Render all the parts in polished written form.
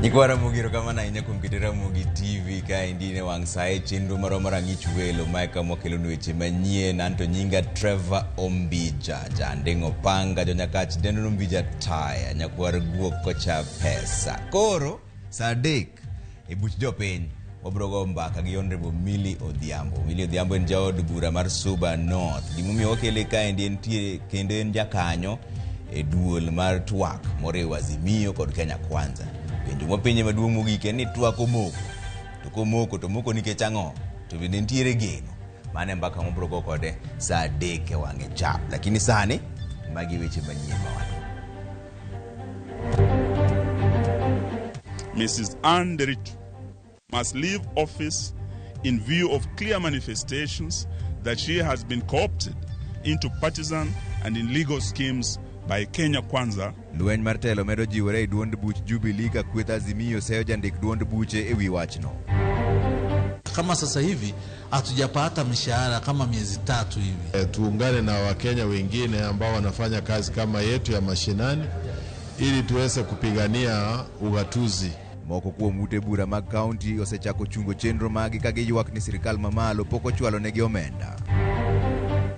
Nyikwa Ramogi erokamano ahinya kuom keto Ramogi TV kaendi ne wang' sa e chenro marwa mar Ang'ich Welo mae kama wakelonu weche manyien anto nyinga Trevor Ombija janding' opanga jonyakach dendo Ombija taya nyakwar guok kocha pesa koro sa 3 e buch jopiny wabiro go mbaka gi Honorable Millie Odhiambo. Millie Odhiambo en jaod bura mar Suba North. Gimomiyo wakele kaendi entie kendo en jakanyo e duol mar twak moriwo Azimio kod Kenya Kwanza. Penjo mwapenje maduong' mogik en ni twak omoko. To komoko to moko nikech ang'o? To bende nitiere geno. Mano e mbaka mwabiro go kode saa 3 e wang'e chap. Lakini sani magi weche manyien ma wan. Mrs. Anne Nderitu must leave office in view of clear manifestations that she has been co-opted into partisan and illegal schemes by Kenya Kwanza. Lweny mar telo medo jiwore e duond buch Jubilee ka kweth Azimio seyo jandik duond buche e wi wachno. Kama sasa hivi hatujapata mishahara kama miezi 3 hivi. Tuungane na Wakenya wengine ambao wanafanya kazi kama yetu ya mashinani ili tuweze kupigania ugatuzi. Moko kuom ute bura mag kaunti osechako chungo chenro magi ka giywak ni sirikal mamalo pok ochwalo negi omenda.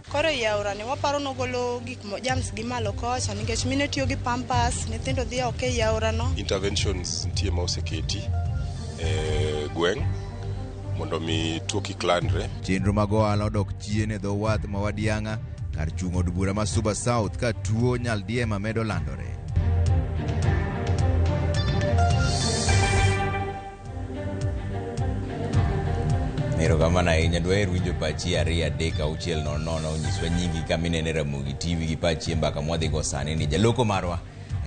Koro ei aora ni waparo nogolo gik jams gi malo kocha nikech mine tiyo gi pampas, nyithindo dhi oko ei aora no. Interventions nitie ma oseketi e gweng' mondo mi tuo kik landre. Chenro mag ohala odok chien e dho wath ma Wadiang'a kar chung' od bura ma Suba South ka tuo nyaldiema medo landore. Erokamano ahinya, dwaher winjo pachi 2 3 6 0 0 nyiswa nyingi kama inene Ramogi TV gi pachi e mbaka mwadhi go sani ni jaloko marwa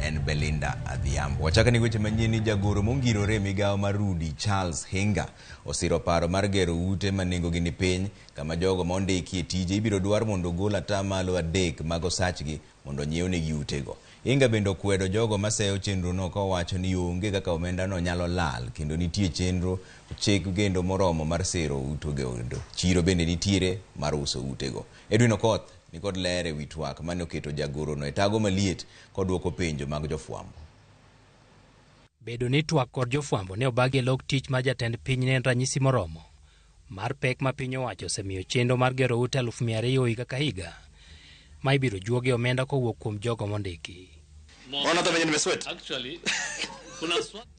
en Belinda Adhiambo. Wachako ni weche manyien ni jagoro mongirore e migawo mar Rudi Charles Hinga osiro paro mar gero ute ma nengogi ni piny kama jogo ma ondiki e tije ibiro dwar mondo ogol 3% mag osachgi mondo onyiewnegi utego. Hinga bende okwedo jogo maseyo chenrono kowacho ni onge kaka omendano nyalo lal kendo nitie chenro chik kendo moromo mar sero utego. Chiro bende nitiere mar uso utego. Edwin Okoth nikod ler e wi twak mane oketo jagorono e tago maliet koduoko penjo mag jofwambo. Bedo ni twak kod jofwambo ne obagi e lok tich mar jatend piny ne en ranyisi moromo mar pek ma piny owacho osemiyo chenro mar gero ute 200,000 higa ka higa ma ibiro juogi omenda kowuok kuom jogo mondiki.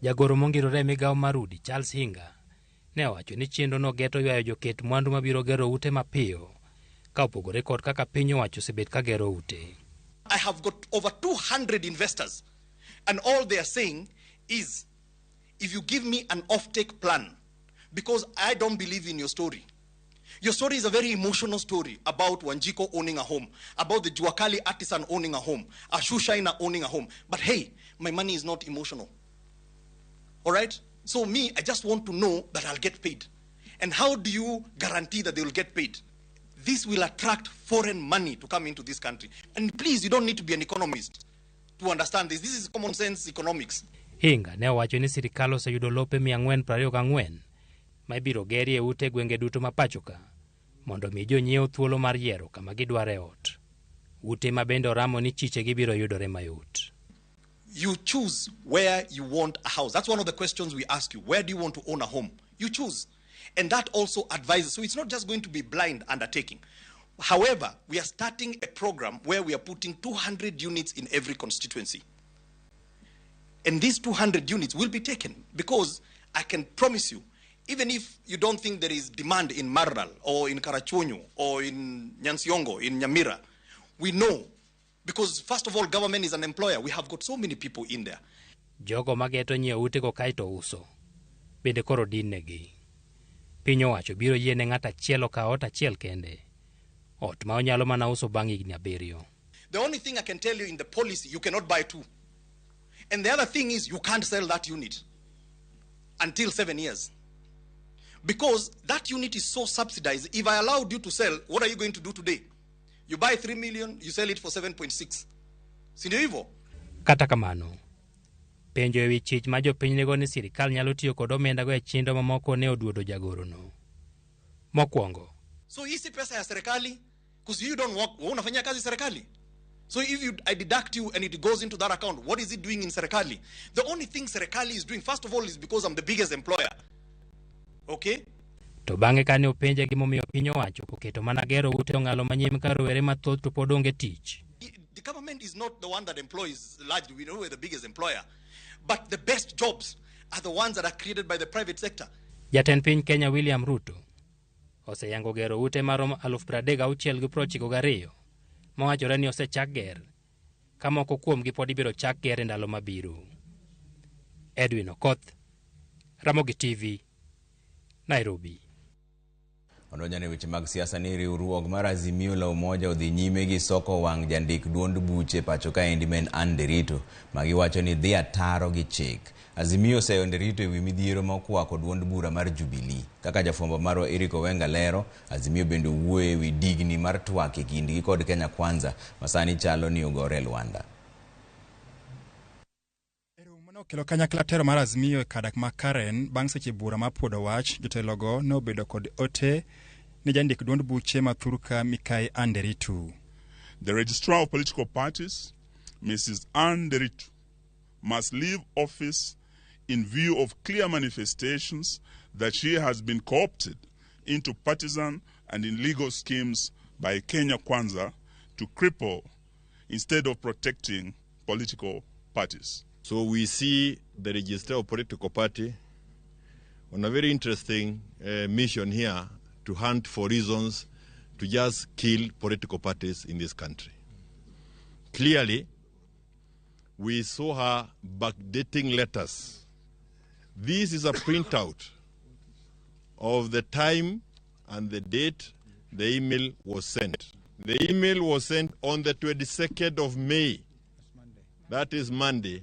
Jagoro mongirore e migawo mar udi Charles Hinga ne owacho ni chenro no geto ywayo joket mwandu mabiro gero ute mapiyo ka opogore kod kaka piny owacho osebet ka gero ute. I have got over 200 investors and all they are saying is if you give me an offtake plan, because I don't believe in your story. Your story is a very emotional story about Wanjiko owning a home, about the Juakali artisan owning a home, a shoe shiner owning a home. But hey, my money is not emotional. All right? So me, I just want to know that I'll get paid. And how do you guarantee that they will get paid? This will attract foreign money to come into this country. And please, you don't need to be an economist to understand this. This is common sense economics. Hinga ne owacho ni sirikal oseyudo lope 424 ma ibiro gerie ute gwenge duto ma pacho ka mondo mi jonyiew thuolo mar yiero kama gidwaro e ot. Ute ma bende oramo ni chichegi biro yudore mayot. You choose where you want a house. That's one of the questions we ask you. Where do you want to own a home? You choose. And that also advises. So it's not just going to be blind undertaking. However, we are starting a program where we are putting 200 units in every constituency. And these 200 units will be taken because I can promise you, even if you don't think there is demand in Maralal or in Karachuonyo or in Nyansiongo, in Nyamira, we know because first of all, government is an employer. We have got so many people in there. Jogo mageto nyiewo utego kaeto uso bende koro dinnegi. Piny owacho biro yiene ng'at achiel okaw ot achiel kende, ot ma onyalo mana uso bang' higni 7. The only thing I can tell you in the policy, you cannot buy two. And the other thing is you can't sell that unit until 7 years. Because that unit is so subsidized. If I allowed you to sell, what are you going to do today? You buy 3 million, you sell it for 7.6. Si ndio hivyo? Kata kamano, penjo ewi chich ma jopiny nigo ni sirikal nyalo tiyo kod omendago e chenro mamoko ne oduodo jagorono. Mokwongo. So hii si pesa ya serikali, because you don't work, wewe unafanyia kazi serikali. So if I deduct you and it goes into that account, what is it doing in Serikali? The only thing Serikali is doing, first of all, is because I'm the biggest employer. Okay? To bang'e kane openje gimomiyo piny owacho oketo mana gero ute ong'alo manyien ka rowere mathoth to pod onge tich. The government is not the one that employs largely. We know we're the biggest employer. But the best jobs are the ones that are created by the private sector. Jatend piny Kenya William Ruto oseyango gero ute maromo 36,092 mawachore ni osechak ger, ka moko kuomgi pod ibiro chak ger e ndalo mabiro. Edwin Okoth, Ramogi TV, Nairobi. Odonjone weche mag siasa ni riwruok mar Azimio la Umoja odhi nyime gi soko wang' jandik duond buche pacho kaendi ma en Anne Nderitu ma giwacho ni dhi ataro gi chik. Azimio oseyo Nderitu ewi midhiero ma okwako duond bura mar Jubilee. Kaka jafwambo marwa Eric Owenga lero, Azimio bende owuoyo ewi digni mar twak e kindgi kod Kenya Kwanza ma sani chalo ni ogore e lwanda. Okelo kanyakla tero mar Azimio e kadak ma Karen bang' seche bura mar puodho wach, jotelogo ne obedo kod ote ne jandik duond buche ma thurka Mikai Anne Nderitu. The registrar of political parties, Mrs. Anne Nderitu, must leave office in view of clear manifestations that she has been co-opted into partisan and illegal schemes by Kenya Kwanza to cripple instead of protecting political parties. So we see the registrar of political party on a very interesting mission here to hunt for reasons to just kill political parties in this country. Clearly, we saw her backdating letters. This is a printout of the time and the date the email was sent. The email was sent on the 22nd of May. That is Monday,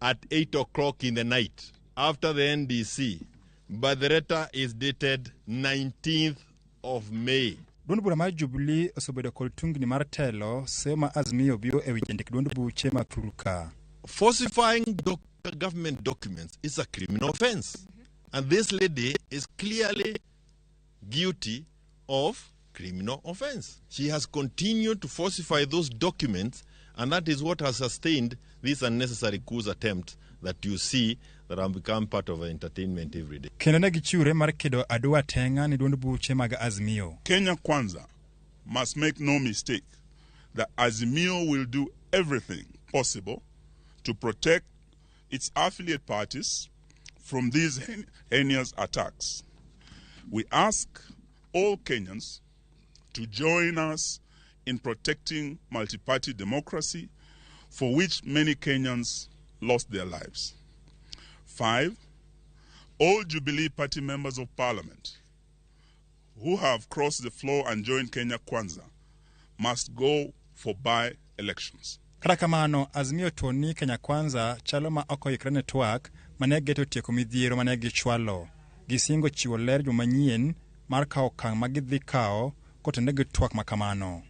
at 8 o'clock in the night, after the NDC. But the letter is dated 19th of May. Duond bura mar Jubilee osebedo kod tungni mar telo seyo ma Azimio biro ewi jandik duond buche ma thurka. Falsifying government documents is a criminal offense. And this lady is clearly guilty of criminal offense. She has continued to falsify those documents, and that is what has sustained this unnecessary coup attempt that you see that have become part of our entertainment every day. Kendo ne gichiwre mar kedo adwa teng'a ne duond buche mag Azimio. Kenya Kwanza must make no mistake that Azimio will do everything possible to protect its affiliate parties from these heinous attacks. We ask all Kenyans to join us in protecting multi-party democracy, for which many Kenyans lost their lives. 5, all Jubilee Party members of parliament who have crossed the floor and joined Kenya Kwanza must go for by-elections. Kata kamano, Azimio to ni Kenya Kwanza chalo ma ok oikre ne twak mane geto tieko midhiero mane gichwalo. Gisingo chiwo ler juma manyien mar kawo okang' ma gidhi kawo kotenore gi twak ma kamano.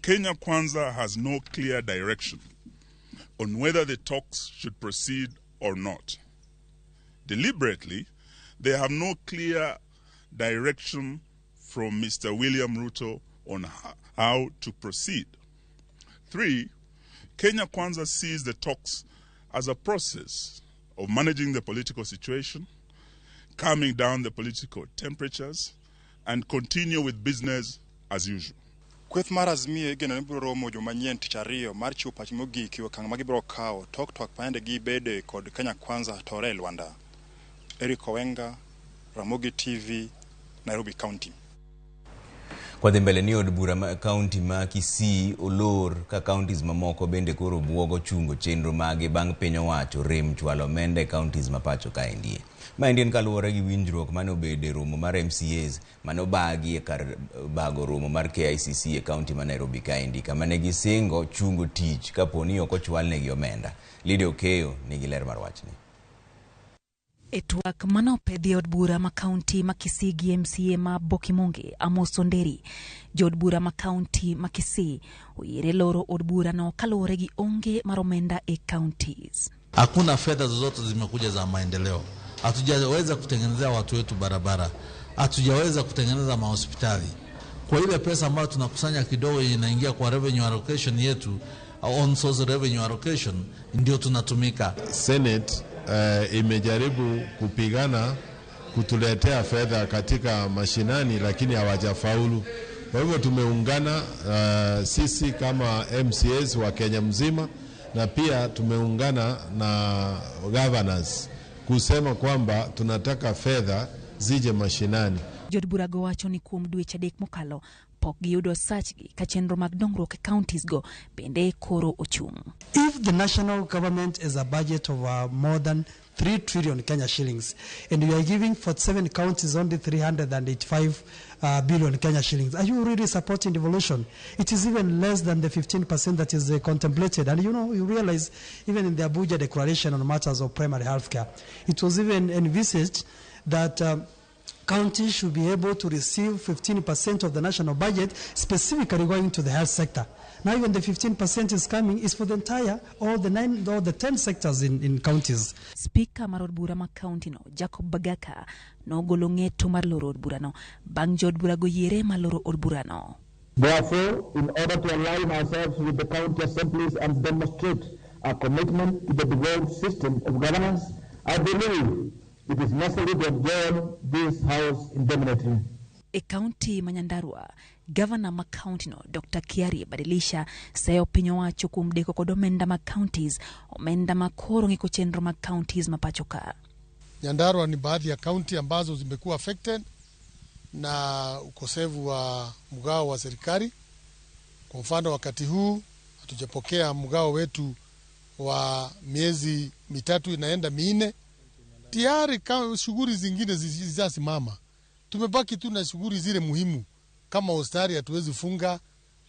Kenya Kwanza has no clear direction on whether the talks should proceed or not. Deliberately, they have no clear direction from Mr. William Ruto on how to proceed. 3, Kenya Kwanza sees the talks as a process of managing the political situation, calming down the political temperatures, and continue with business as usual. Kweth mar Azimio igeno ni biro romo juma manyien tich ariyo mar chiwo pach mogik e okang' ma gibiro kawo tok twak mayande gibede kod Kenya Kwanza tore e lwanda. Eric Owenga, Ramogi TV, Nairobi County. Kwadhi mbele ni od bura ma kaunti ma Kisii olor ka counties mamoko bende koro buogo chungo chenro mage bang' piny owacho rem chwalo omenda e counties ma pacho kaendie. Maendi en kaluwore gi winjruok mane obedo e romo mar MCAs mane obagi e kar bago romo mar KICC e kaunti ma Nairobi kaendi, kama ne gisingo chungo tich kapo ni ok ochwalnegi omenda. Lydia Okeyo nigi ler mar wachni. E twak mane opedhi e od bura ma kaunti ma Kisii gi MCA ma Bokimonge Amos Onderi, jood bura ma kaunti ma Kisii oyiere loro od burano kaluwore gi onge mar omenda e counties. Hakuna fedha zozote zimekuja za maendeleo. Hatujaweza kutengenezea watu wetu barabara, hatujaweza kutengeneza mahospitali. Kwa ile pesa ambayo tunakusanya kidogo inaingia kwa revenue allocation yetu, Own source revenue allocation ndio tunatumika. Senate imejaribu kupigana kutuletea fedha katika mashinani, lakini hawajafaulu. Kwa hivyo tumeungana sisi kama MCAs wa Kenya mzima, na pia tumeungana na governors kusema kwamba tunataka fedha zije mashinani. Jood burago wacho ni kuom dweche 3 mokalo pok giyudo osachgi ka chenro mag dongruok e counties go bende koro ochung'. If the national government is a budget of more than 3 trillion Kenya shillings, and we are giving 47 counties only 385 billion Kenya shillings, are you really supporting devolution? It is even less than the 15% that is contemplated. And you realize even in the Abuja Declaration on matters of primary health care, it was even envisaged that counties should be able to receive 15% of the national budget specifically going to the health sector. Now even the 15% is coming is for the entire, all the 9, all the 10 sectors in counties. Speaker mar od bura ma county no, Jacob Bagaka, nogolo ng'eto mar loro od burano bang' jood burago yiere mar loro od burano. Therefore, in order to align ourselves with the county assemblies and demonstrate our commitment to the devolved system of governance, I believe it is necessary to adjourn this house indefinitely. E kaunti ma Nyandarua, gavana ma kaunti no Dr. Kiarie Badilisha seyo piny owacho kuom deko kod omenda mag counties, omenda ma koro ng'iko chenro mag counties ma pacho ka. Nyandarua ni baadhi ya kaunti ambazo zimekuwa affected na ukosefu wa mgao wa serikali. Kwa mfano, wakati huu hatujapokea mgao wetu wa miezi 3 inaenda 4. Tayari shughuli zingine zilizasimama. Tumebaki tu na shughuli zile muhimu kama hospitali hatuwezi funga,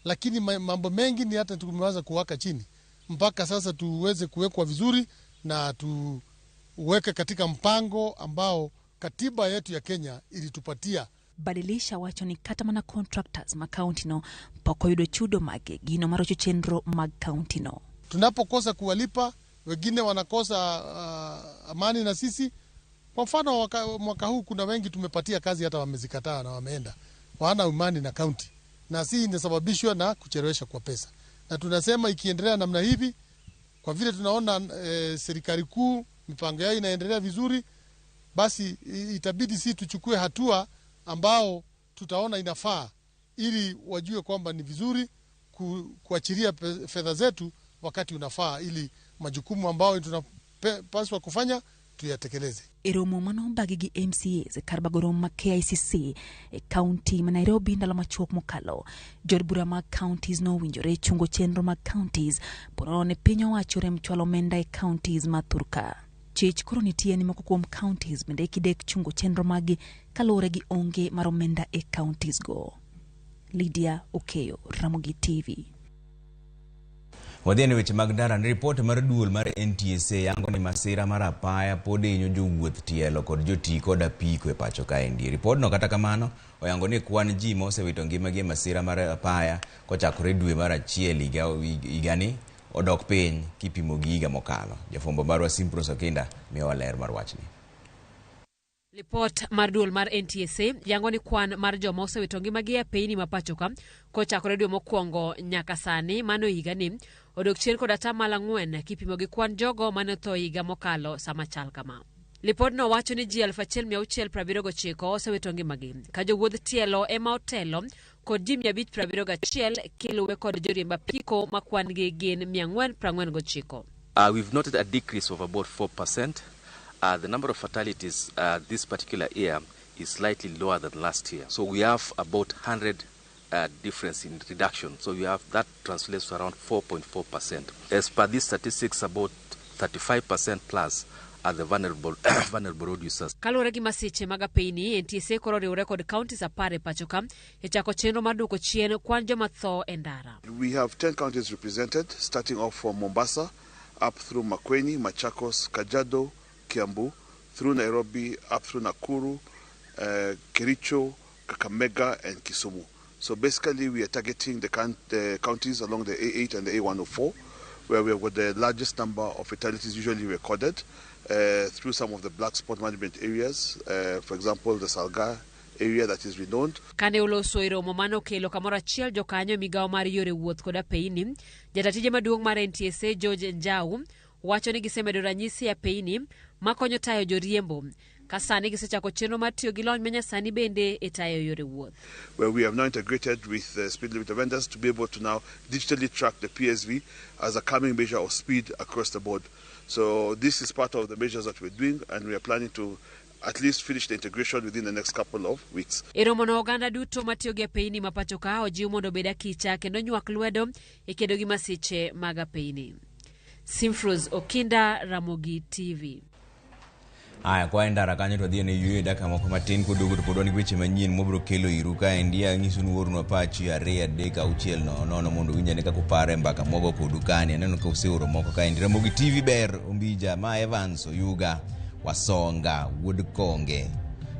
lakini mambo mengi ni hata tumeweza kuwaka chini mpaka sasa tuweze kuwekwa vizuri na tuweke katika mpango ambao katiba yetu ya Kenya ilitupatia. Badilisha wacho ni kata mana contractors ma county no pok oyudo chudo mage gino marocho chenro mag county no. Tunapokosa kuwalipa wengine wanakosa amani na sisi. Kwa mfano mwaka huu kuna wengi tumepatia kazi hata wamezikataa na wameenda. Hawana imani na county. Na si inasababishwa na kuchelewesha kwa pesa. Na tunasema ikiendelea namna hivi, kwa vile tunaona serikali kuu mipango yao inaendelea vizuri, basi itabidi si tuchukue hatua ambao tutaona inafaa ili wajue kwamba ni vizuri kuachilia fedha zetu wakati unafaa ili majukumu ambao tunapaswa kufanya tuyatekeleze. E romo manobagi gi MCAs kar bago romo ma KICC e kaunti ma Nairobi ndalo machuok mokalo, jood bura mag counties nowinjore chungo chenro mag counties ponono ne piny owacho rem chwalo omenda e counties ma thurka. Chich koro nitie ni moko kuom counties bende kidek chungo chenro maggi kaluwore gi onge mar omenda e counties go. Lydia Okeyo, Ramogi TV. Wadhi e weche mag ndara. Ni ripot mar duol mar NTSA yango ni masira mar apaya pod hinyo jowuoth tielo kod joti kod apiko e pacho kaendi. Ripodno kata kamano oyango ni kwan ji ma osewito ngimagi e masira mar apaya kochakore dwe mar 1 higani odok piny kipimo gi higa mokalo. Jafwambo marwa Simpros Okinda miyowa ler mar wachni. Lipot mar duol mar NTSA yango ni kwan mar joma osewito ngimagi e apeyni ma pacho ka kochakore dwe mokwongo nyaka sani mano higani odok chien kod 4% kipimo gi kwan jogo mane otho higa mokalo sama chal kama. Lipodno wacho ni ji 1679 osewito ngimagi ka jowuodh tielo ema otelo kod ji 571 kiluwe kod joriemb apiko ma kwan gi gin 449. We've noted a decrease of about 4%. The number of fatalities this particular year is slightly lower than last year. So we have about 100 difference in reduction. So we have that translates to around 4.4%. As per these statistics, about 35% plus are the vulnerable vulnerable road users. Kaluwore gi masiche mag apeyni, NTSA koro oriwore kod counties 10 e pacho ka e chako chenro mar duoko chien kwan joma tho e ndara. We have 10 counties represented, starting off from Mombasa, up through Makueni, Machakos, Kajiado, Kiambu, through Nairobi, up through Nakuru, Kericho, Kakamega, and Kisumu. So basically we are targeting the counties along the A8 and the A104, where we have got the largest number of fatalities usually recorded through some of the black spot management areas, for example, the Salga area that is renowned. Kane oloso e romo mane okelo kamoro achiel jokanyo e migawo mar yore wuoth kod apeyini, jata tije maduong' mar NTSA George Njau wacho ni gisemedo ranyisi e apeyini makonyo tayo joriembo ka sani gisechako chenro mar tiyo gi lony manyasani bende e tayo yore wuoth. Where we have now integrated with the speed limit vendors to be able to now digitally track the PSV as a coming measure of speed across the board. So this is part of the measures that we're doing, and we are planning to at least finish the integration within the next couple of weeks. E romono oganda duto matiyo gi apeyini ma pacho ka ojiw mondo obed akicha kendo nywak lwedo e kedo gi masiche mag apeyini. Simfrose Okinda, Ramogi TV. Aya, kwa ndara kanyo to wadhi ne yweyo dakika moko matin koduogo to pod wan gi weche manyien mwabiro kelo iru kaendi. Anyiso ni uornwa pachi 2 3 6 0 0 mondo uwinj ane kaka uparo e mbaka mwago kodu kani. Aneno ka useoro moko kaendi. Ramogi TV ber Ombija, ma Evans Oyuga Wasonga wuod Konge,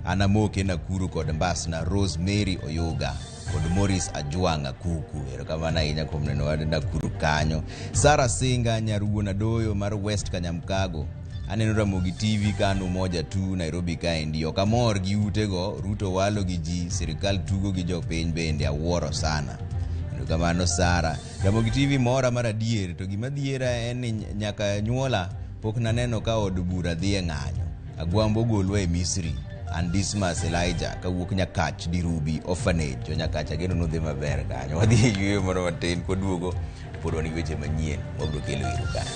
an amoke Nakuru kod Mbasna Rosemary Oyuga kod Morris Ajwang' Akuku. Erokamano ahinya kuom neno Nakuru kanyo. Sara Singa nyar wuon Adoyo mar West Kanyamkago, aneno Ramogi TV kanu moja tu Nairobi kaendi. Ok amor gi utego, Ruto walo gi ji, sirikal tugo gi jopiny bende, awuoro sana. Erokamano Sara. Ramogi TV mora mar adier, to gima dhiera en ni nyaka nyuola pok naneno ka od bura dhi e ng'anyo. Agwambo golwa e Misri. An Dismas Elijah kawuok Nyakach Dirubi Orphanage. Jo Nyakach ageno nudhi maber kanyo. Wadhi e yueyo moro matin koduogo to pod wan gi weche manyien mwabiro kelo iru kanyo.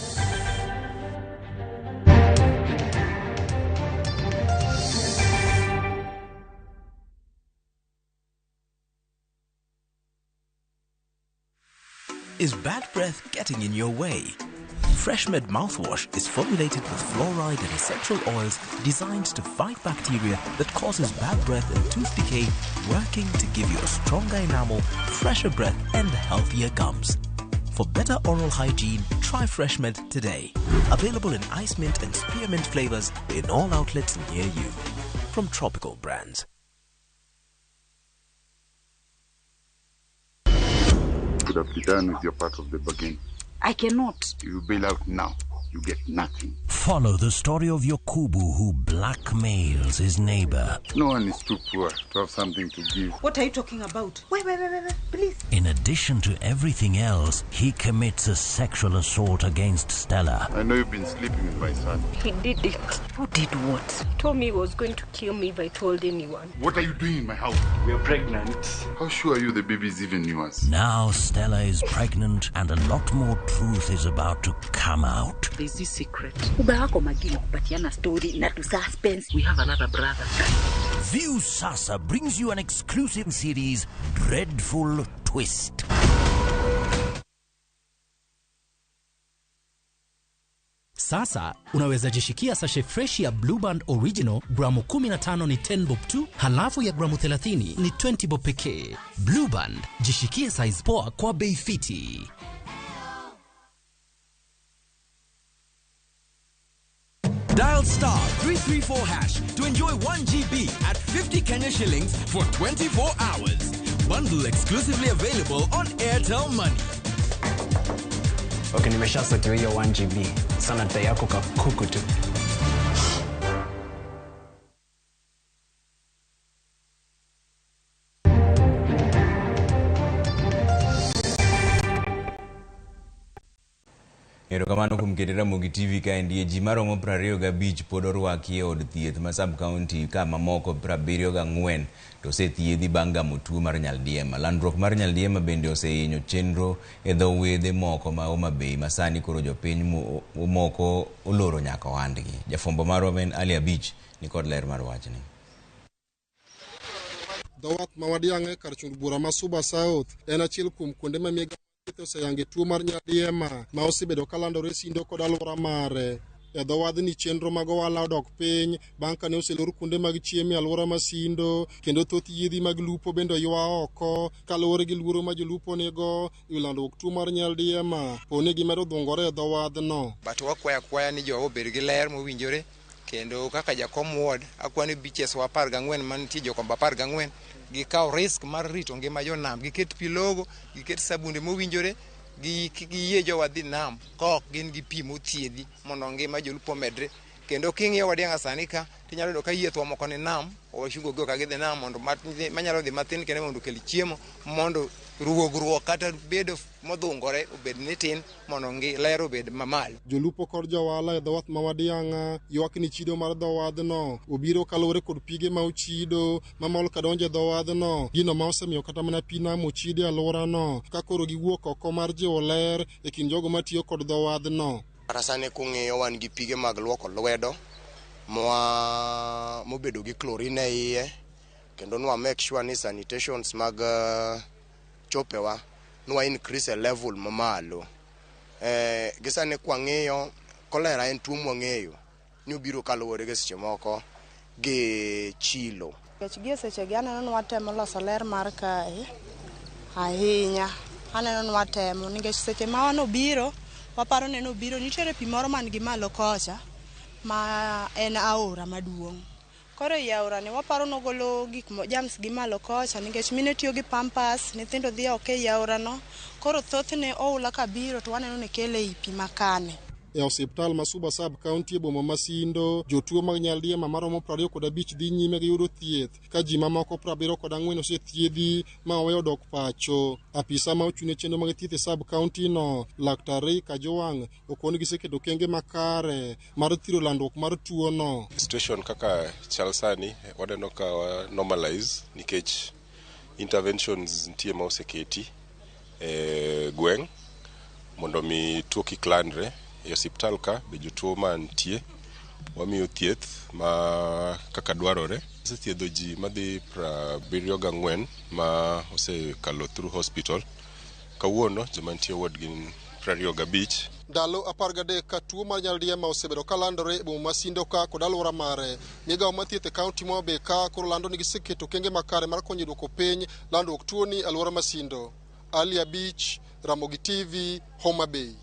Is bad breath getting in your way? FreshMed mouthwash is formulated with fluoride and essential oils designed to fight bacteria that causes bad breath and tooth decay, working to give you a stronger enamel, fresher breath, and healthier gums. For better oral hygiene, try FreshMed today. Available in ice mint and spearmint flavors in all outlets near you. From Tropical Brands. Could have be done with your part of the bargain. I cannot. You bail out now, you get nothing. Follow the story of Yokubu who blackmails his neighbor. No one is too poor to have something to give. What are you talking about? Wait, wait, wait, wait, wait, please. In addition to everything else, he commits a sexual assault against Stella. I know you've been sleeping with my son. He did it. Who did what? He told me he was going to kill me if I told anyone. What are you doing in my house? We are pregnant. How sure are you the baby is even yours? Now Stella is pregnant and a lot more truth is about to come out. There's this secret. Uba wako makini kupatiana story na tu suspense. We have another brother. View Sasa brings you an exclusive series, Dreadful Twist. Sasa unaweza jishikia sachet fresh ya Blueband Original gramu 15 ni 10 bob tu, halafu ya gramu 30 ni 20 bob pekee. Blueband, jishikie size poa kwa bei fiti. Dial star 334 hash to enjoy 1 GB at 50 Kenya shillings for 24 hours. Bundle exclusively available on Airtel Money. Okay, nimeshasotiwa hiyo 1 GB. Sana dai yako kakuku tu. Erokamano kuom kete Ramogi TV kaendi. Ji maromo 25 pod orwaki e od thieth ma sub county ka mamoko 74 to osethiedhi bang' gamo tuo mar nyaldiema. Landruok mar nyaldiema bende osehinyo chenro e dho wedhe moko ma Homa Bay ma sani koro jopiny moko oloro nyaka ohandgi. Jafwambo marwa ma en Ali Abich ni kod ler mar wachni. Dho wath ma Wadiang'e kar chund bura ma Suba South en achiel kuom kuonde ma migawo oseyange tuo mar nyaldiema ma osebedo kalandore Sindo kod alwora mare. E dho wadhni chenro mag ohala odok piny bang' kane oselor kuonde mag chiemo e alwora ma Sindo, kendo thoth yiedhi mag lupo bende oywa oko kaluwore gi luoro ma jolupo nigo e wi landruok tuo mar nyaldiema po ni gimedo dhungore e dho wadhno. But wakwayo akwaya ni jowa obed gi ler mowinjore, kendo kaka jakom ward akwani beaches wa 14 mantie jokombe 14 gikaw risk mar rito ngima jonam, giket pi logo, giket sabunde mowinjore, giyie jowa dhi nam ka ok gin gi pi mothiedhi mondo ngima jolupo omedre. Kendo king'iyo Wadiang'a sani ka, tinyalo yudo ka yiethwa moko ni nam, wachungo gi ka gidhi nam mondo manyalo dhi mathin kende mondo okel chiemo mondo ruogruok kata bedo modhungore obed ni tin mondo ler obed mamalo. Jolupo kod johala e dho wath ma Wadiang'a ywak ni chido mar dho wadhno obiro kaluwore kod pige ma ochido mamol kadonjo e dho wadhno, gino ma osemiyo kata mana pi nam ochido e alworano ka koro giwuok oko mar jiwo ler e kind jogo matiyo kod dho wadhno. Kata sani kung'iyo wan gi pige mag luoko lwedo mobedo gi chlorine e iye kendo nwa make sure ni sanitations mag chopewa nwa increase e level mamalo. Gi sani kwang'iyo cholera en tuo mwang'eyo ni obiro kaluwore gi seche moko gi chilo. Nikech gie sechegi aneno ni watemo loso ler mar kae ahinya. Aneno ni watemo nikech seche ma nobiro waparo ni nobiro nitiere pi moro man gi malo kocha ma en aora maduong'. Koro ei aora ni waparo nogolo gik germs gi malo kocha nikech mine tiyo gi pampers, nyithindo dhi oko ei aora no. Koro thothne oula kabiro to waneno ni kele ei pi makane. E osiptal ma Suba Sub County e boma ma Sindo, jotuo mag nyaldiema maromo 25 dhi nyime gi yudo thieth ka ji mamoko 74 osethiedhi ma oweyo dok pacho. Apisa ma ochung' ne chenro mag thieth e sub county no, Laktar Ray Kajwang' okoni giseketo okenge makare mar thiro landruok mar tuo no. Situation kaka chal sani waneno ka wa normalize nikech interventions nitie ma oseketi e gweng' mondo mi tuo kik landre. E osiptal ka be jotuo mantie wamiyo thieth ma kaka dwarore. Osethiedho ji madhi 74 ma osekalo through hospital. Kawuono joma nitie ward gin 25. Ndalo 13 ka tuo mar nyaldiema osebedo ka landore e boma ma Sindo ka kod alwora mare. Migawo mar thieth e kaunti ma Homa Bay ka koro lando ni giseketo okenge makare mar konyo duoko piny landruok tuoni e alwora ma Sindo. Ali Abich, Ramogi TV, Homa Bay.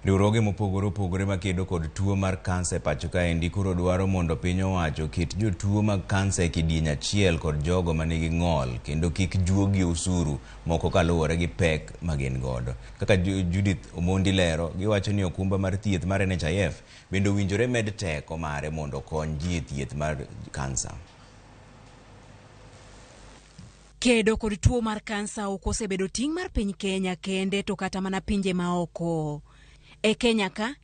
Riwruoge mopogore opogore makedo kod tuo mar kansa e pacho kaendi koro dwaro mondo piny owacho oket jotuo mag kansa e kidieny achiel kod jogo manigi ng'ol kendo kik juogi osuru moko kaluwore gi pek ma gin godo. Kaka Judith Omondi lero, giwacho ni okumba mar thieth mar NHIF bende owinjore med teko mare mondo okony ji e thieth mar kansa. Kedo kod tuo mar kansa ok osebedo ting' mar piny Kenya kende to kata mana pinje maoko. E Kenya ka,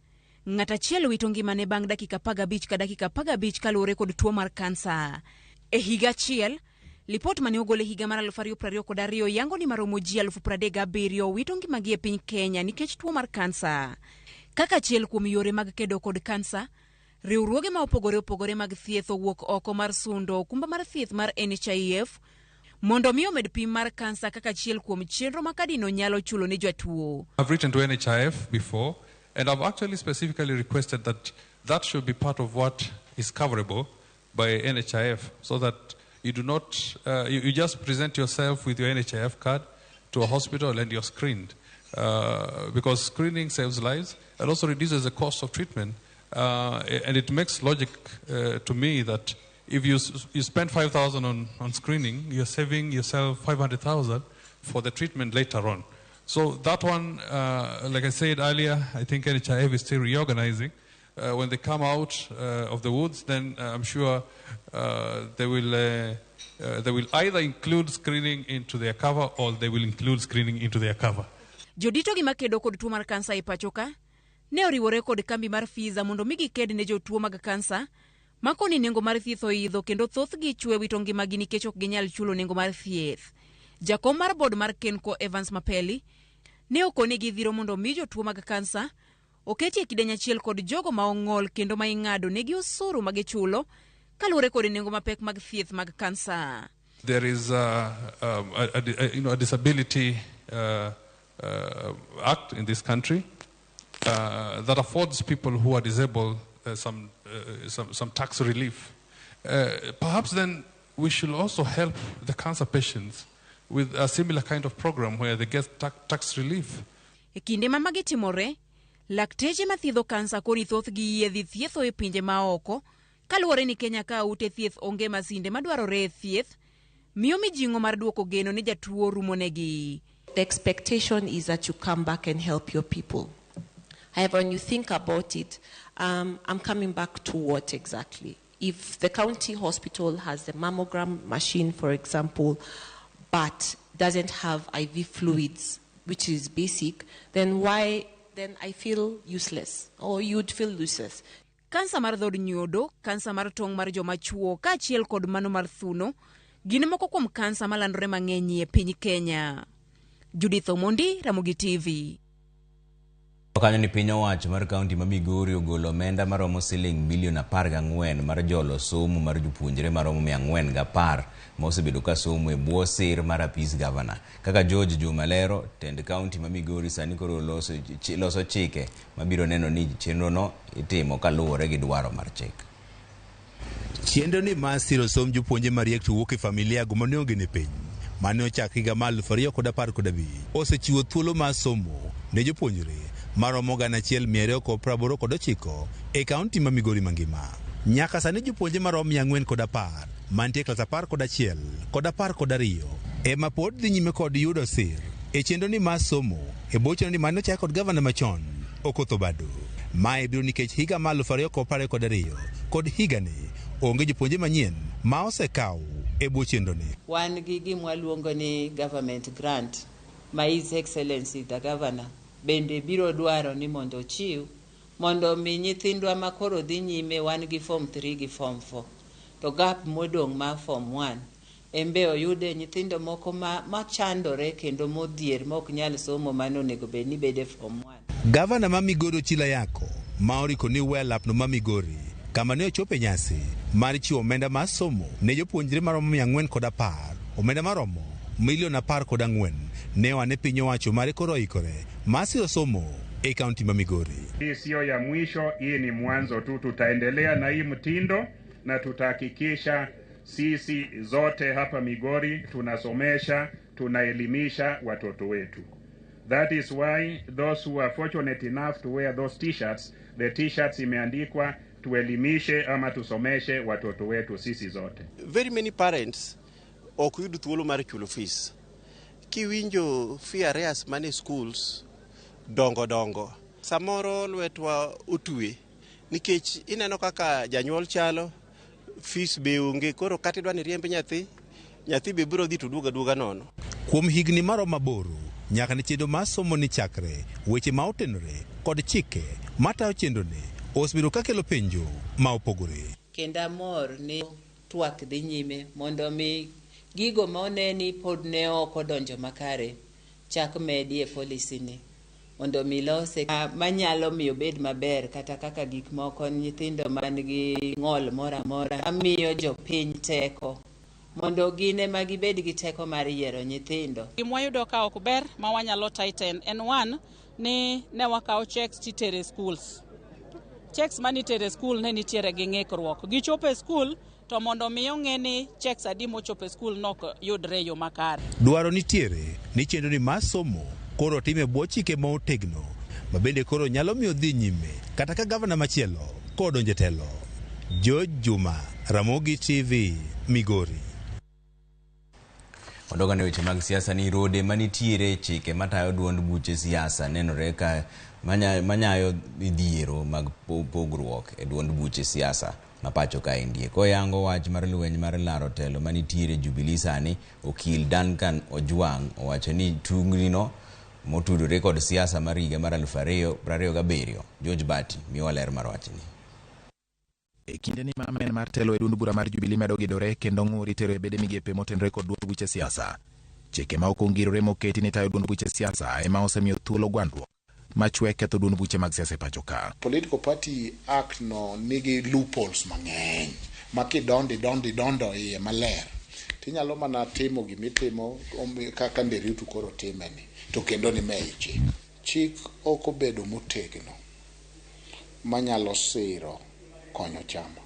ng'at achiel wito ngimane bang' dakika 15 ka dakika 15 kaluwore kod tuo mar kansa. E higa achiel, lipot mane ogol e higa mar 2022 yango ni maromo ji 37,000 wito ngimagi e piny Kenya nikech tuo mar kansa. Kaka achiel kuom yore mag kedo kod kansa, riwruoge ma opogore opogore mag thieth owuok oko mar sundo okumba mar thieth mar NHIF mondo mi omed pim mar kansa kaka achiel kuom chenro ma kadino nyalo chulo ne jatuo. I've written to NHIF before, and I've actually specifically requested that that should be part of what is coverable by NHIF, so that you do not, you just present yourself with your NHIF card to a hospital and you're screened. Because screening saves lives and also reduces the cost of treatment. And it makes logic to me that if you spend 5,000 on screening, you're saving yourself 500,000 for the treatment later on. So that one, like I said earlier, I think NHIF is still reorganizing. When they come out of the woods, then I'm sure they will either include screening into their cover or they will include screening into their cover. Jodito gi makedo kod tuo mar kansa e pacho ka ne oriwore kod kambi mar Pfizer mondo mi giked ne jotuo mag kansa makoni nengo mar thieth oidho kendo thothgi chwe wito ngimagi nikech ok ginyal chulo nengo mar thieth. Jakom mar board mar Kenco Evans Mapeli ne okonegi dhiro mondo mi jotuo mag kansa oketi e kidieny achiel kod jogo ma ong'ol kendo ma ing'ado negi osuru ma gichulo kaluwore kod nengo mapek mag thieth mag kansa. There is a disability act in this country that affords people who are disabled some tax relief. Perhaps then we should also help the cancer patients with a similar kind of program where they get tax relief. E kinde ma magi timore, lakteche mathiedho kansa koni thothgi yie dhi thietho e pinje maoko kaluwore ni Kenya ka ute thieth onge masinde madwarore e thieth, miyo mijing'o mar duoko geno ne jatuo rumonegi. The expectation is that you come back and help your people. However, when you think about it, I'm coming back to what exactly? If the county hospital has the mammogram machine, for example, but doesn't have IV fluids, which is basic, then why? Then I feel useless, or you'd feel useless. Kansa mar dhod nyodo, kansa mar tong' mar joma chuo kaachiel kod mano mar thuno gin moko kuom kansa malandore mang'eny e piny Kenya. Judith Omondi, Ramogi TV. Kanyo ni piny owacho mar kaunti ma Migori ogolo omenda maromo siling milion 14 mar jolo somo mar jopuonjre maromo 410 ma osebedo ka somo e bwo sir mar apis gavana. Kaka George Juma lero, tend kaunti ma Migori sani koro loso chike mabiro neno ni chenrono itimo kaluwore gi dwaro mar chik. Chenro ni mar siro somb jopuonje mariek to wuok e familia go mane onge ne piny mane ochak higa mar 2015 osechiwo thuolo mar somo ne jopuonjre maromo 1289 e kaunti ma Migori mangima. Nyaka sani jopuonje maromo 410 mantie klas 11 kod 12 ema pod dhi nyime kod yudo sir e chenro ni mar somo e bwo chenro ni mane ochak kod gavana machon Okoth Obado. Mae biro nikech higa mar 2022 kod higani onge jopuonje manyien ma osekaw e bwo chenro ni. Wan gi gima waluongo ni government grant ma His Excellency the Governor bende biro dwaro ni mondo ochiw mondo mi nyithindwa ma koro dhi nyime wan gi form 3 gi form 4 to gap modong' mar form 1 embe oyude nyithindo moko machandore kendo modhier ma ok nyal somo mane onego bed ni bede form 1. Gavana ma Migori Ochila Yako ma oriko ni weyo lapno ma Migori kama ne ochopo e nyasi mar chiwo omenda mar somo ne jopuonjre maromo 410, omenda maromo milion 14 ne oa ne piny owacho mare koro oikore mar siro somo e kaunti ma Migori. Hii siyo ya mwisho, hii ni mwanzo tu. Tutaendelea na hii mtindo na tutahakikisha sisi zote hapa Migori tunasomesha, tunaelimisha watoto wetu. That is why those who are fortunate enough to wear those t-shirts, the t-shirts imeandikwa tuelimishe ama tusomeshe watoto wetu sisi zote. Very many parents ok yud thuolo mar chulo fees. Kiwinjo fee arrears mane schools dongo dongo, samoro lwetwa otwe nikech ineno kaka janyuol chalo, fees be onge, koro kata idwa ni riemb nyathi, nyathi be biro dhi to duogo aduoga nono. Kuom higni maromo 8 nyaka ne chenro mar somo ni chakre, weche ma otenore kod chike matayo chenro ni osebedo kakelo penjo ma opogore. Kendo amor ni twak dhi nyime mondo mi gigo ma one ni pod ne ok odonjo makare chak medi e policy ni mondo mi lose manyalo miyo bed maber, kata kaka gik moko nyithindo man gi ng'ol moro amora miyo jopiny teko mondo gin ema gibed gi teko mar yiero nyithindo. Gima wayudo ka ok ber ma wanyalo tighten en one ni ne wakawo checks titere schools. Checks manitere school ne nitiere gi ng'ikruok. Gichopo e school to mondo mi ong'e ni checks adi mochopo e school nok yudre e yo makare. Dwaro nitiere ni chenro ni mar somo koro tim e bwo chike ma otegno ma bende koro nyalo miyo dhi nyime kata ka gavana machielo kodonjo e telo. George Juma, Ramogi TV, Migori. Wadogo ne weche mag siasa ni rode manitiere chike matayo duond buche siasa nenore ka manyayo midhiero mag pogruok e duond buche siasa ma pacho kaendie. Koyango wach mar lweny mar laro telo manitiere Jubilee sani, okil Duncan Ojwang owacho ni tungni no motudore kod siasa mar higa mar 2027. George Bati miwa ler mar wachni. E kindeni ma amen mar telo e duond bura mar Jubilee medo gidore kendo ng'ur itero e bede migepe motenore kod duond buche siasa. Chike ma ok ongirore moketi ni tayo duond buche siasa ema osemiyo thuolo gwandruok machwe ketho duond buche mag siasa e pacho ka. Political Party Act no nigi loopholes mang'eny ma kidondo idondo idondo iye maler tinyalo mana timo gimitimo kaka Nderitu koro timeni to kendo ni mei chik. Chik ok obedo motegno manyalo siro konyo chama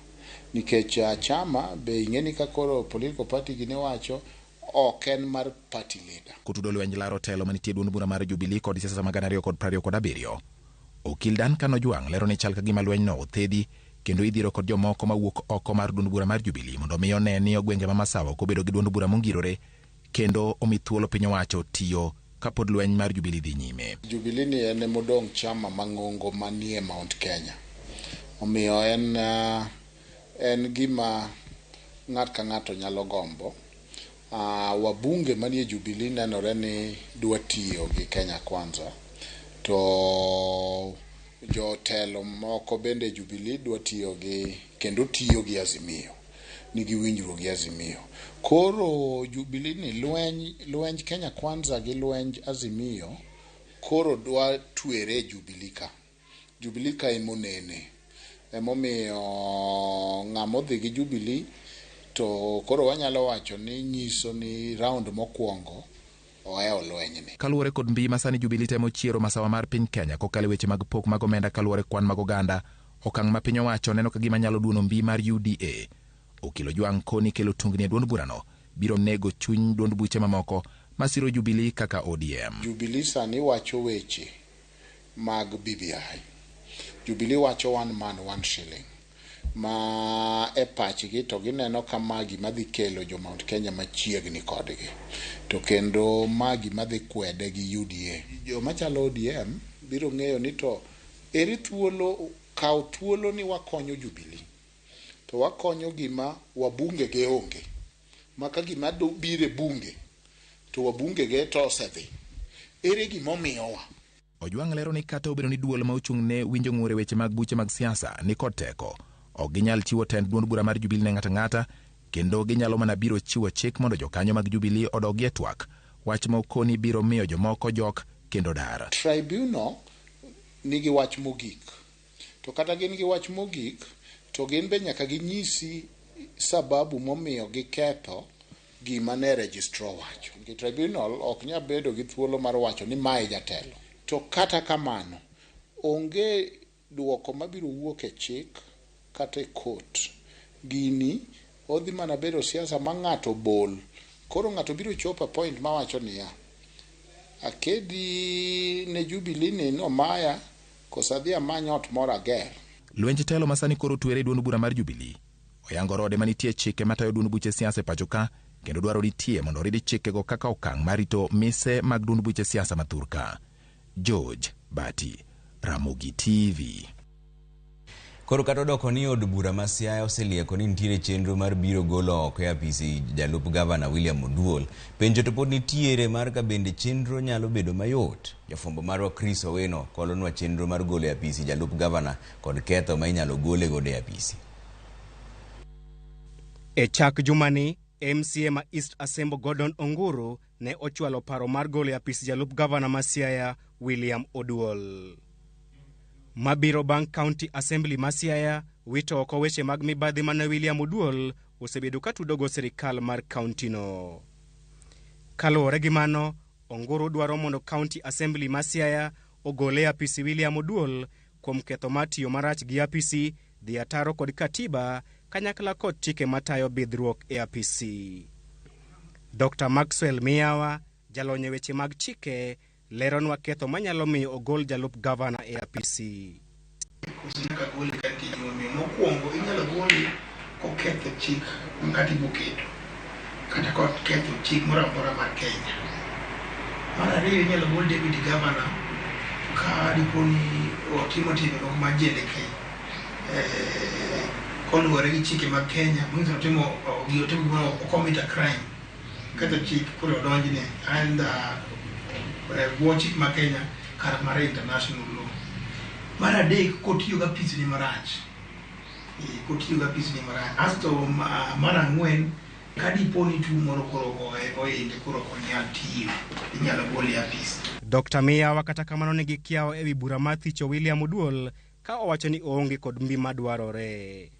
nikech chama be ing'e ni ka koro political party gini wacho ok en mar party leader. Kotudo lweny laro telo manitie duond bura mar Jubilee kod siasa mag 2027. Okil Duncan Ojwang lero ni chal ka gima lwenyno othedhi kendo idhiro kod jomoko mawuok oko mar duond bura mar Jubilee mondo mi one ni gwenge ma Masawa ok obedo gi duond bura mongirore kendo omi thuolo piny owacho tiyo kapod lweny mar Jubilee dhi nyime. Jubilee ni en emodong' chama mang'ongo manie Mount Kenya. Omiyo en en gima ng'at ka ng'ato nyalo gombo. Wabunge manie Jubilee nenore ni dwa tiyo gi Kenya Kwanza. To jotelo moko bende Jubilee dwa tiyo gi kendo tiyo gi Azimio. Nigi winjruok gi Azimio. Koro Jubilee ni lweny lwenj Kenya Kwanza gi lwenj Azimio koro dwa twere Jubilee ka. Jubilee ka emonene. Emomiyo ng'ama odhi gi Jubilee to koro wanyalo wacho ni nyiso ni round mokwongo ohewo lwenyni. Kaluwore kod mbii ma sani Jubilee temo chiero masawa mar piny Kenya kokalo e weche mag pok mag omenda kaluwore kwan mag oganda, okang' ma piny owacho neno ka gima nyalo duono mbii mar UDA. Okil Ojwang' koni kelo tungni e duond burano biro nego chuny duond buche mamoko masiro Jubilee kaka ODM. Jubilee sani wacho weche mag BBI. Jubilee wacho one man one shilling ma e pachgi to gineno ka ma gima dhi kelo jo Mount Kenya machiegni kodgi to kendo ma gima dhi kwede gi UDA. Joma chalo ODM biro ng'eyo ni to eri thuolo kaw thuolo ni wakonyo Jubilee to wakonyo gima wabunge ge onge ma ka gima biro e bunge to wabunge ge to osedhi. Ere gima omiyowa? Ojwang' lero ni kata obedo ni duol ma ochung' ne winjo ng'ur e weche mag buche mag siasa ni kod teko, ok ginyal chiwo tend duond bura mar Jubilee ne ng'ato ang'ata kendo ginyalo mana biro chiwo chik mondo jokanyo mag Jubilee odogie twak, wach ma okoni biro miyo jomoko jok kendo dar. Tribunal nigi wach mogik. To kata gin gi wach mogik, to gin be nyaka ginyisi sababu momiyo giketho gima ne registrar owacho. Nikech tribunal ok nyal bedo gi thuolo mar wacho ni mae jatelo. To kata kamano, onge duoko mabiro wuok e chik kata e court. Gini odhi mana bedo siasa ma ng'ato bol. Koro ng'ato biro chopo e point mawacho niya, akedi ne Jubilee ni nomaya koso adhi amany ot moro ager. Lwenj telo ma sani koro twere e duond bura mar Jubilee oyango rode manitie chike matayo duond buche siasa e pacho ka kendo dwaro nitie mondo orid chikego kaka okang' mar rito mise mag duond buche siasa ma thurka. George Bati, Ramogi TV. Koro kata odoko ni od bura ma Siaya oselieko ni nitiere chenro mar biro golo oko e apisi jalup gavana William Oduol, penjo to pod nitiere mar ka bende chenro nyalo bedo mayot. Jafwambo marwa Chris Owino kolonwa chenro mar golo e apisi jalup gavana kod ketho ma inyalo gole godo e apisi. E chak jumani, MCA ma East Asembo Gordon Onguru ne ochwalo paro mar golo e apis jalup gavana ma Siaya William Oduol. Mabiro bang' County Assembly ma Siaya wito oko weche mag mibadhi mane William Oduol osebedo ka tudogo sirikal mar kauntino. Kaluwore gi mano, Onguru dwaro mondo County Assembly ma Siaya ogole e apisi William Oduol kuom ketho mar tiyo marach gi apisi, dhi ataro kod katiba kanyakla kod chike matayo bidhruok e apisi. Dr. Maxwell Miyawa, jalony e weche mag chike, leronwa ketho manyalo miyo ogol jalup gavana e apisi. Koso nyaka gole ka nitie gimomiyo. Mokwongo inyalo gole koketho chik ma katiba oketo kata koketho chik moro amora mar Kenya. Mar ariyo inyalo gol deputy governor ka dipo ni otimo timbe moko mag jendeke koluwore gi chike mag Kenya manyiso ni otimo otimo gimoro o commit a crime ketho chik koro odonjne under bwo chik ma Kenya kata mar international law. Mar adek kotiyo gi apisne marach kotiyo gi apisne marach. Asto mar ang'wen ka dipo ni tuo moro koro ogoye oinde koro ok onyal tiyo inyalo gole e apis. Dr. Miyawa kata kamano nigi kiawa ewi bura mar thicho William Oduol ka owacho ni oonge kod mbi madwarore.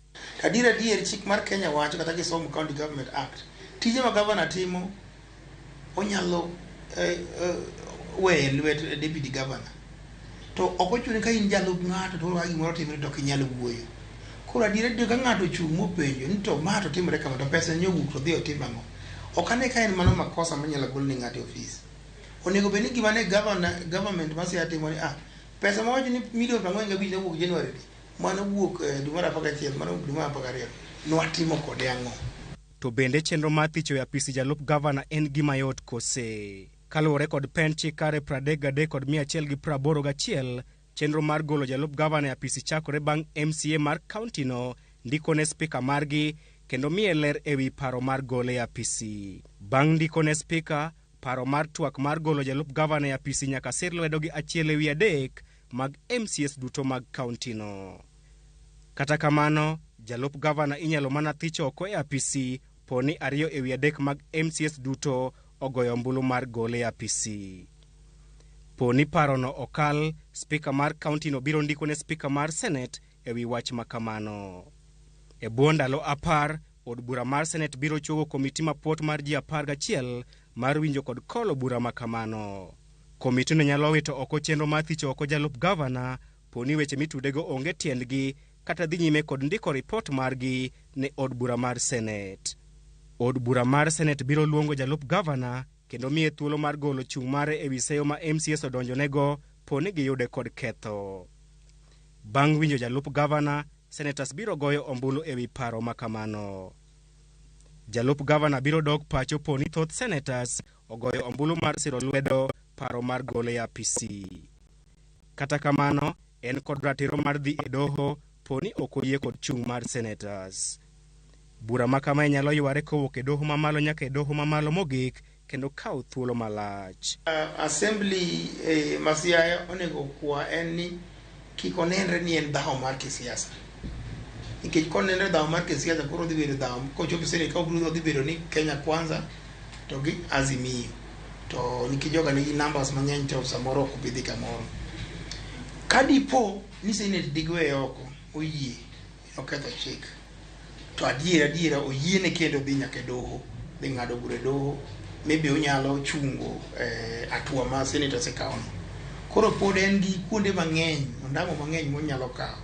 Adier adier chik mar Kenya wacho kata kisomo County Government Act tije ma gavana timo onyalo weyo e lwet deputy governor to ok ochuno ka in jalup ng'ato to ka gimoro timore to ok inyal wuoyo. Koro adier adier ka ng'ato ochung' mopenjo ni to ma to timore kama to pesa ni owuok to odhi otim ang'o? Ok ane ka en mano makosa manyalo gol ne ng'ato e ofis. Onego bed ni gima ne governor, government ma Siaya timo ni ah, pesa mawacho ni milion 45 nowuok January ni, mano wuok dwe mar 11, mano wuok dwe mar 12, nwatimo kode ang'o? To bende chenro mar thicho e apisi jalup gavana en gima yot kose? Kaluwore kod pend chik kare 33 kod 181, chenro mar golo jalup gavana e apisi chakore bang' MCA mar kauntino ndiko ne spika margi kendo miye ler ewi paro mar gole e apisi. Bang' ndiko ne spika, paro mar twak mar golo jalup gavana e apisi nyaka sir lwedo gi 1/3 mag MCAs duto mag kauntino. Kata kamano, jalup gavana inyalo mana thich oko e apisi po ni 2/3 mag MCAs duto ogoyo ombulu mar gole e apisi. Po ni parono okal, spika mar kauntino biro ndiko ne spika mar senet ewi wach ma kamano. E bwo ndalo 10, od bura mar senet biro chuogo komiti mapuot mar ji 11 mar winjo kod kolo bura ma kamano. Komitino nyalo wito oko chenro mar thicho oko jalup gavana po ni weche mitudego onge tiendgi kata dhi nyime kod ndiko ripot margi ne od bura mar senet. Od bura mar senet biro luongo jalup gavana kendo miye thuolo mar golo chung' mare ewi seyo ma MCAs odonjonego po ni giyude kod ketho. Bang' winjo jalup gavana, senators biro goyo ombulu ewi paro ma kamano. Jalup gavana biro dok pacho po ni thoth senators ogoyo ombulu mar siro lwedo paro mar gole e apisi. Kata kamano, en kod ratiro mar dhi e doho po ni ok oyie kod chung' mar senators. Bura ma kamae nyalo yware kowuok e doho mamalo nyaka e doho mamalo mogik kendo kawo thuolo malach. Assembly ma Siaya onego kwa en ni kik onenre ni en dhawo mar kisiasa. Nikech konenre dhawo mar kisiasa koro odhi bedo dhawo kochopo Senate ka obiro odhi bedo ni Kenya Kwanza to gi Azimio. To nikech joga nigi numbers mang'eny to samoro ok obi dhi kamoro. Ka dipo ni Senate digweye oko oyie oketho chik to adiera adiera oyiene kendo dhi nyaka e doho dhi ng'ado bura e doho maybe onyalo chungo hatua ma Senate osekawono. Koro pod en gi kuonde mang'eny ondamo mang'eny monyalo kawo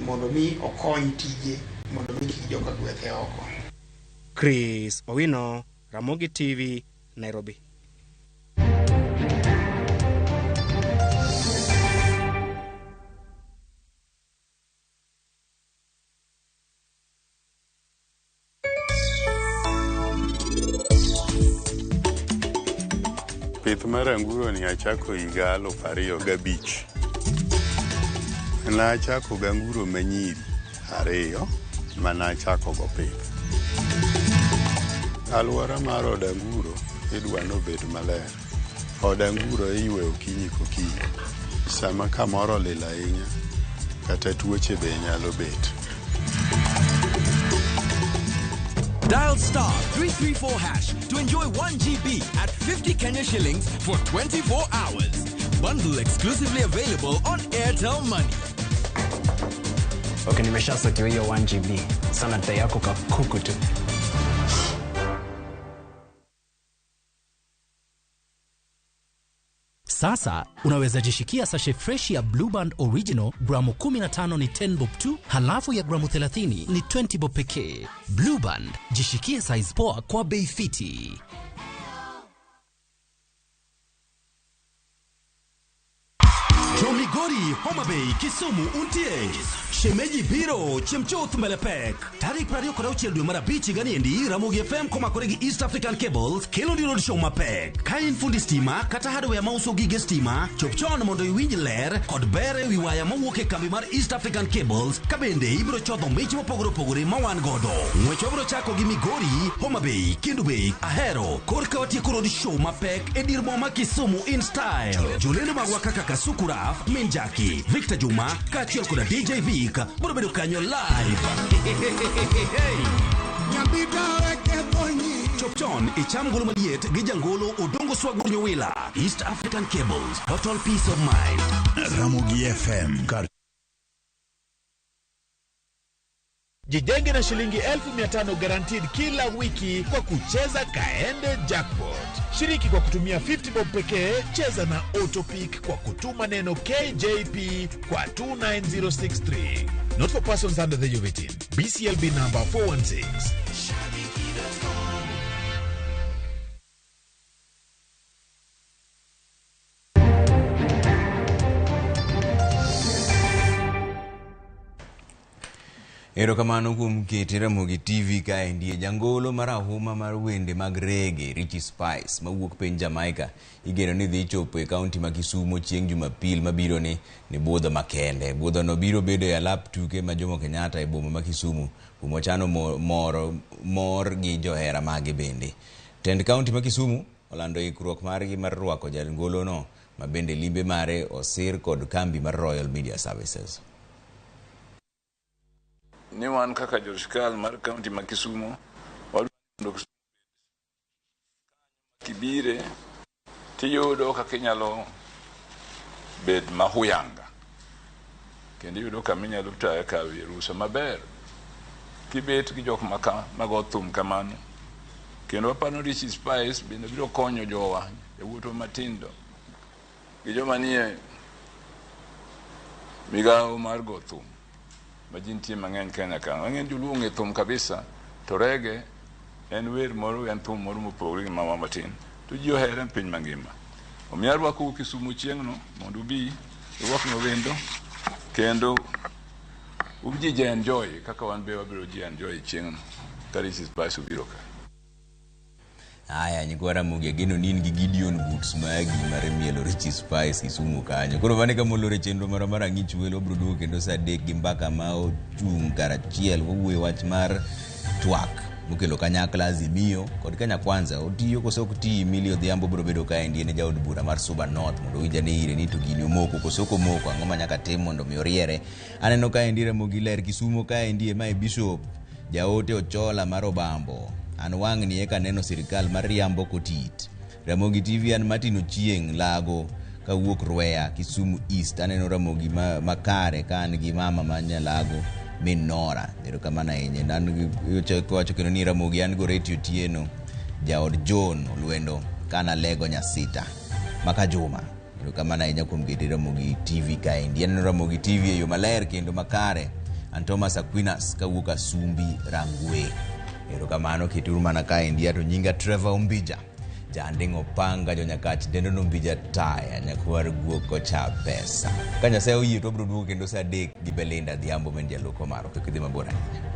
mondo mi okony tije mondo mi kik joka gwethe oko. Chris Owino, Ramogi TV, Nairobi. Pith mar anguro ni achako higa 2005. Nachako gi anguro manyiri 2 manachako go pith. Alwora mar od anguro idwa ni obed maler. Od anguro iyweyo okinyi kokinyi. Sama kamoro olil ahinya, kata tuoche be nyalo bet. Dial star 334 hash to enjoy 1 GB at 50 Kenya shillings for 24 hours. Bundle exclusively available on Airtel Money. Okay, nimeshasotiwa hiyo 1 GB. Sana dai yako kakuku tu. Sasa unaweza jishikia sachet fresh ya Blue Band Original gramu 15 ni 10 bob tu, halafu ya gramu 30 ni 20 bob pekee. Blue Band, jishikie size poa kwa bei fiti. Migori, Homa Bay, Kisumu, Untie. Shemeji Biro, Chemchoth Melepek. Tarik 26 dwe mar 5 higani endi, Ramogi FM komakore gi East African Cables kelo ni road show mapek. Ka in fundi stima kata hardware mauso gige stima, chop chon mondo iwinj ler kod ber ewi waya mowuok e kambi mar East African Cables, ka bende ibiro chodho mich mopogore opogore ma wan godo. Ng'wech wabiro chako gi Migori, Homa Bay, Kendu Bay, Ahero, korka watieko road show mapek e dir boma Kisumu in style. Jolendo magwa kaka Kasuku Raf, Min Jackie, Victor Juma, kaachiel koda DJ Vic biro bedo kanyo live. Chop chon icham golo maliet gi jangolo Odongo Swag Nyowila. East African Cables, total peace of mind. Ramogi FM kar Jijenge na shilingi 1500 guaranteed kila wiki kwa kucheza Kaende Jackpot. Shiriki kwa kutumia 50 bob pekee, cheza na auto pick kwa kutuma neno KJP kwa 29063. Not for persons under the age of 18. BCLB number 416. Erokamano kuom kete Ramogi TV kaendi. Jangolo marahuma mar wende mag reggae Richie Spice mawuok piny Jamaica igeno ni dhi chopo e kaunti ma Kisumo chieng' Jumapil mabiro ni budho makende. Budho no biro bedo e alap tuke ma Jomo Kenyatta e boma ma Kisumu kuma ochano moro mor gi johera mage bende. Tend kaunti ma Kisumu olando ikruok margi mar rwako jangolo no ma bende limbe mare osir kod kambi mar Royal Media Services. Ni wan kaka jo sirkal mar kaunti ma Kisumo wadwaro mondo kibire tiyudo kaka inyalo bet mahuyanga kendo iyudo kama inyalo tayo kawie rusa maber kibet gi jok maka mago thum kamano. Kendo waparo ni Richie Spice bende biro konyo jowa yawuotwa matindo gi joma nie migawo mar go thum ma ji nitie mang'eny Kenya ka. Mang'eny joluo ong'e thum kabisa to reggae en wer moro, en thum moro mopogore gi mawa matin to ji ohere e piny mangima. Omiyo arwakou Kisumu chieng'no mondo ubi urwaknwa wendo kendo ubi ji enjoy kaka wan be wabiro ji enjoy chieng'no ka Richie Spice obiro ka. Aya, nyikwa Ramogi, ageno ni in gi Gideon boots magi mar mielo Richie Spice Kisumu kanyo. Koro mano e kama olore chenro marwa mar ang'ich welo. Wabiro duogo kendo saa 3 gi mbaka ma ochung' karachiel. Wawuoyo wach mar twak mokelo kanyakla Azimio kod Kenya Kwanza. Otiyo koso ok ti? Milly Odhiambo biro bedo kaendi, en e jaod bura mar Suba North, mondo owinj ane ire ni to gini omoko koso ok omoko, ang'o ma nyaka tim mondo mi oriere. Aneno kaendi Ramogi ler Kisumo kaendi ema e Bishop Jaote Ochola mar Obambo. An wang'ni eka neno sirikal mar riambo kotit. Ramogi TV, an Martin Ochieng' Lago kawuok Rweya, Kisumu East. Aneno Ramogi makare ka an gi mama ma Nyalago min Nora. Erokamano ahinya. An wacho kendo ni Ramogi an Goreti Otieno jaod John Olwendo kana Lego Nyasita maka Juma. Erokamano ahinya kuom kete Ramogi TV kaendi. Aneno Ramogi TV e yo maler kendo makare. An Thomas Aquinas kawuok Asumbi Rangwe. Erokamano, keturu mana kaendi. To nyinga Trevor Ombija. Janding' opanga jonyakach dendo nombija taya nyakwar guok kocha pesa. Ka Nyasaye oyie to wabiro duogo kendo saa 3 gi Belinda Adhiambo men jalupo maro. Kik idhi mabor ahinya.